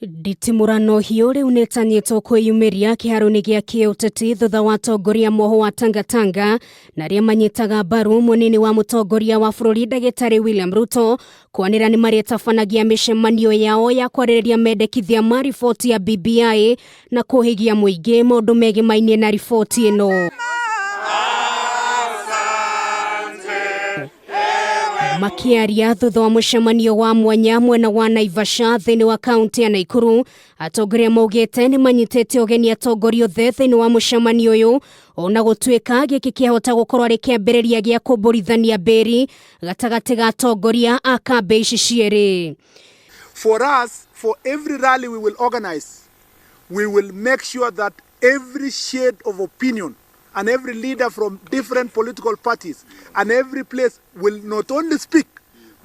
Nditimũrano hiũ rĩu nĩtanyĩtwo kwĩyumĩria kĩharo-inĩ gĩa kĩũteti thutha wa atongoria moho wa Tangatanga na arĩa manyitaga mbaru mũnini wa mũtongoria wa bũrũri ndagĩtarĩ William Ruto kwanĩra nĩ marĩtabanagia mĩcemanio yao ya kwarĩrĩria mendekithia ma riboti ya BBI na kũhĩgia mũingĩ maũndũ megemainie na riboti ĩno. Makĩaria thutha wa mũcemanio wa mwanya mwena wa Naivasha thĩinĩ wa kaunti ya Naikuru, atongoria maugĩte nĩ manyitĩte ũgeni atongoria othe thĩinĩ wa mũcemanio ũyũ, ona gũtuĩka gĩkĩ kĩahota gũkorwo arĩ kĩambĩrĩria gĩa kũmbũrithania mbĩri gatagatĩ ga atongoria a kambĩ ici cierĩ. For us, for every rally we will organize, we will make sure that every shade of opinion and every leader from different political parties and every place will not only speak,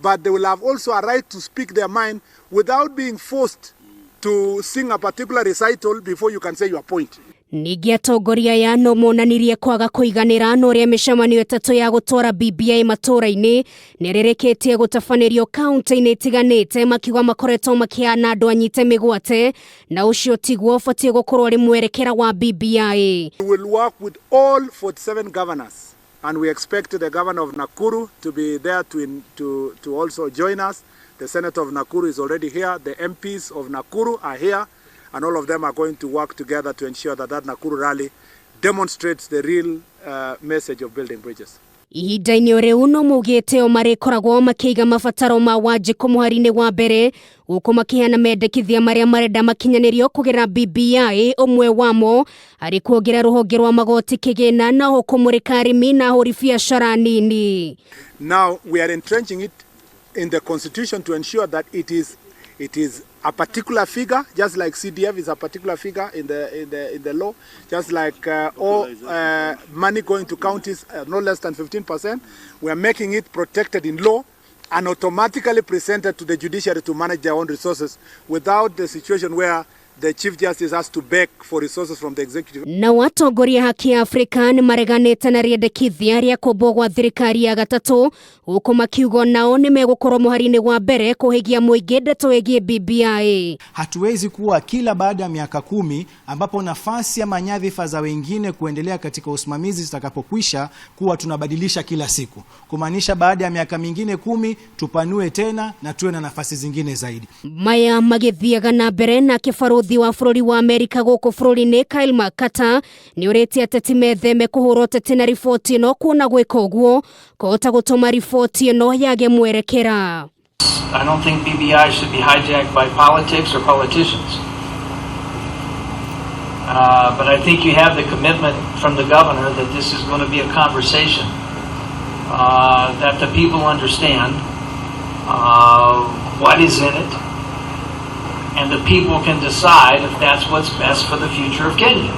but they will have also a right to speak their mind without being forced to sing a particular recital before you can say your point. Ningĩ atongoria aya no monanirie kwaga kũiganĩra na ũrĩa mĩcemanio ĩtatũ ya gũtwara BBI matũũra-inĩ nĩrĩrĩkĩtie gũtabanĩrio kaunti-inĩ itiganĩte, makiuga makoretwo makĩhana andũ anyite mĩgwate na ũcio tiguo ũbatiĩ gũkorwo ũrĩ mwerekera wa BBI. We will work with all 47 governors and we expect the governor of Nakuru to be there to also join us. The senator of Nakuru is already here. The MPs of Nakuru are here, and all of them are going to work together to ensure that that Nakuru rally demonstrates the real message of building bridges. Ihinda-inĩ o rĩu no maugĩte o marĩkoragwo makĩiga mabataro ma Wanjikũ mũhari-inĩ wa mbere gũkũ makĩheana mendekithia marĩa marenda makinyanĩrio kũgerera BBI, ũmwe wamo arĩ kuongerera rũhonge rwa magoti kĩgĩna na oho kũmũrĩka arĩmi na ahũri biacara nini. Now we are entrenching it in the constitution to ensure that it is a particular figure, just like CDF is a particular figure in the law, just like all money going to counties, no less than 15%. We are making it protected in law and automatically presented to the judiciary to manage their own resources without the situation where the Chief Justice has to beg for resources from the executive. Nao atongoria haki ya Afrika nĩ mareganĩte na rĩendekithia rĩa kũmbwo gwa thirikari ya gatatũ gũkũ makiuga nao nĩ megũkorwo mũhari-inĩ wa mbere kũhĩgia mũingĩ ndeto ĩgiĩ BBI. Hatuwezi kuwa kila baada ya miaka 10, ambapo nafasi ama nyadhifa za wengine kuendelea katika usimamizi zitakapokwisha, kuwa tunabadilisha kila siku, kumaanisha baada ya miaka mingine 10 tupanue tena na tuwe na nafasi zingine zaidi. Maya magĩthiaga na mbere na kĩbarũthi wa bũrũri wa Amerika gũkũ bũrũri-inĩ Kyle McCarter nĩ ũrĩtie ateti metheme kũhũra ũteti na riboti ĩno, kuona gwĩka ũguo kũhota gũtũma riboti ĩno yage mwerekera. I don't think BBI should be hijacked by politics or politicians. But I think you have the commitment from the governor that this is going to be a conversation that the people understand what is in it, and the people can decide if that's what's best for the future of Kenya.